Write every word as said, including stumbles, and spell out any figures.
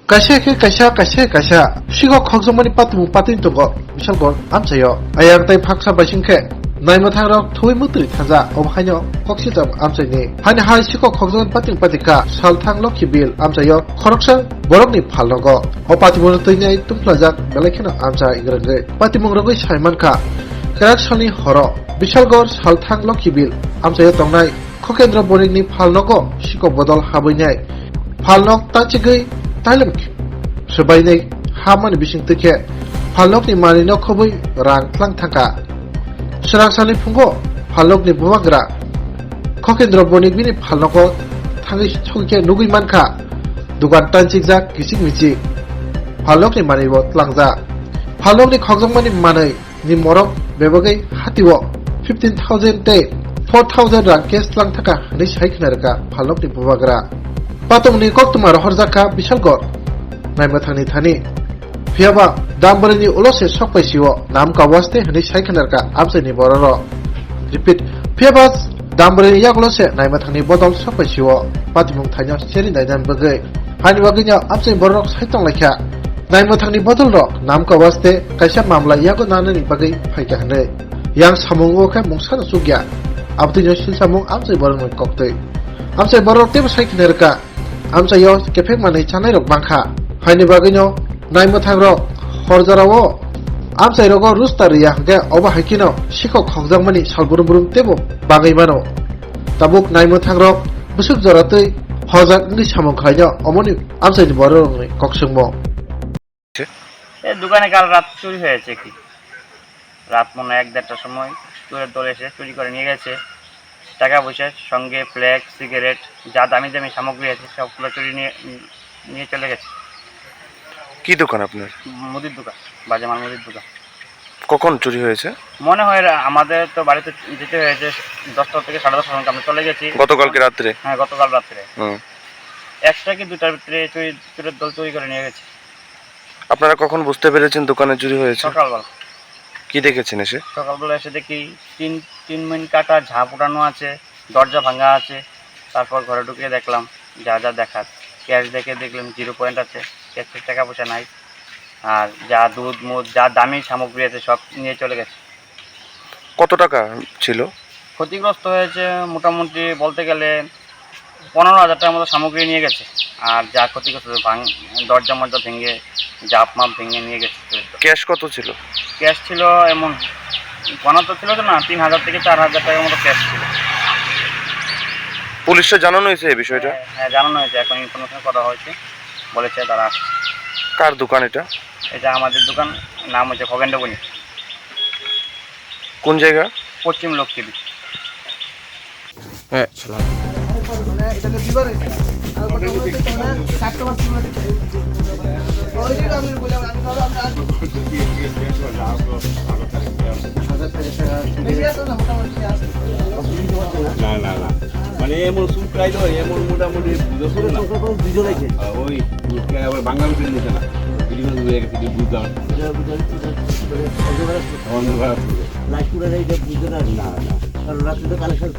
Kaisa khe kaisa, kaisa khe kaisa. Sikhok khokjakmani patimung patwi tongo Bishalgarh amchaio. Ayang tei Phaksa baising khe naimwthangrok thuwi mwtwi thaja, obo haino koksijak amchaini. Haini hai sikhok khokjakmani patimung patikha Salthang Lokhi Bill amchaio khoroksa borokni phalnogo. O patimungno twinai tungphlajak belai kheno amchai gwrwngwi. Patimung rwgwi sai mankha, kwrak salni horo Bishalgarh Salthang Lokhi Bill amchaio tongnai Khokendra Bonikni phalnogo sikhok bodol habwinai phalnok tachigwi tailem swbainai hamani bisingtwi khe phalnokni manwino khobwi rang tlang thangkha. Swrang salni phungo phalnokni bubagra Khokendra Bonik bini phalnogo thangwi sogwi khe nugwi mankha, dukan tanchikjak kichik michik, phalnokni manwibo tlangjak. Phalnokni khokjakmani manwi ni morok bebagwi hatio fifteen thousand tei four thousand rang cash tlang thaka hwnwi sai khna rwkha phalnokni bubagra. Patongni koktwma rohorjak kha Bishalgarh naimwthangni thani. Phiyaba Dambrini ulo se sok pai sio nam kawas tei hwnwi sai khna rwkha amchaini bororok. Repeat, phiyaba Dambrini yagulo se naimwthangni bodol sok pai sio patimung thaino seri nainani bagwi. Haini bagwino amchaini bororok sai tonglaikha. Naimwthangni bodolrok nam kawas tei kaisa mamla yago nanani bagwi phaikha hwnwi. Yang samungo khe mungsano chukya. Abotwino silsamung amchai borokni koktwi. Amchai borok teibo sai khna rwkha. Amchaio kephek manwi chanairok bangkha. Haini bagwino naimwthangrok horjarao amchairogo rusta rwya hwnkhe obo hai kheno sikhok khokjakmani sal brum brum teibo bangwi mano. Tabuk naimwthangrok bwswk jora twi horjak wngwi samung khlainw omoni amchaini bororokni kokswngmung. এ দোকানে কাল রাত চুরি হয়েছে কি, রাত মনে হয় এক দেড়টার সময় চোরের দল এসে চুরি করে নিয়ে গেছে। টাকা পয়সা, সঙ্গে ফ্ল্যাগ, সিগারেট, যা দামি দামি সামগ্রী আছে সবগুলো চুরি নিয়ে, নিয়ে চলে গেছে। কি দোকান আপনার? মুদির দোকান, বাজে মাল মুদির দোকান। কখন চুরি হয়েছে? মনে হয় রা-, আমাদের তো বাড়িতে যেতে হয়েছে দশটা থেকে সাড়ে দশটা পর্যন্ত আমরা চলে গেছি। গতকালকে রাত্রে? হ্যাঁ, গতকাল রাত্রে। হুম। একটা কি দুটার ভিতরে চুরি, চোরের দল চুরি করে নিয়ে গেছে। আপনারা কখন বুঝতে পেরেছেন দোকানে চুরি হয়েছে? সকালবেলা। কি দেখেছেন এসে? সকালবেলা এসে দেখি টিন, টিন মিন কাটা, ঝাঁপ উঠানো আছে, দরজা ভাঙা আছে। তারপর ঘরে ঢুকে দেখলাম যা যা দেখার। ক্যাশ দেখে দেখলাম জিরো পয়েন্ট আছে, ক্যাশে টাকা পয়সা নাই। আর যা দুধ মুধ, যা দামি সামগ্রী আছে সব নিয়ে চলে গেছে। কত টাকা ছিল? ক্ষতিগ্রস্ত হয়েছে মোটামুটি বলতে গেলে পনেরো হাজার টাকার মতো সামগ্রী নিয়ে গেছে। আর যা ক্ষতিগ্রস্ত হয়েছে, ভাঙ-, দরজা মরজা ভেঙে, জাপ মাপ ভেঙে নিয়ে গেছে। ক্যাশ কত ছিল? ক্যাশ ছিল এমন, গণনা তো ছিল তো না, তিন হাজার থেকে চার হাজার টাকার মতো ক্যাশ ছিল। পুলিশে জানানো হয়েছে এই বিষয়টা? হ্যাঁ, হ্যাঁ, জানানো হয়েছে, এখন ইনফরমেশন করা হয়েছে, বলেছে তারা আসছে। কার দোকান এটা? এটা আমাদের দোকান, নাম হচ্ছে খগেন্দ্র বণিক। কোন জায়গা? পশ্চিম লক্ষ্মীপুর। হ্যাঁ, সালাম। না, না, না। মানে এমন চুলকাইলো, এমন মোটামুটি বুঝো না। দুজন আছে। আহ, ওই আবার বাংলাদেশের নিচে না। দুজন হয়ে গেছে, যে বুঝলাম। অন্ধকার আছে। লাইট পুরো এই যে বুঝতে না। না, না। কারণ রাত্রে তো কালেকশন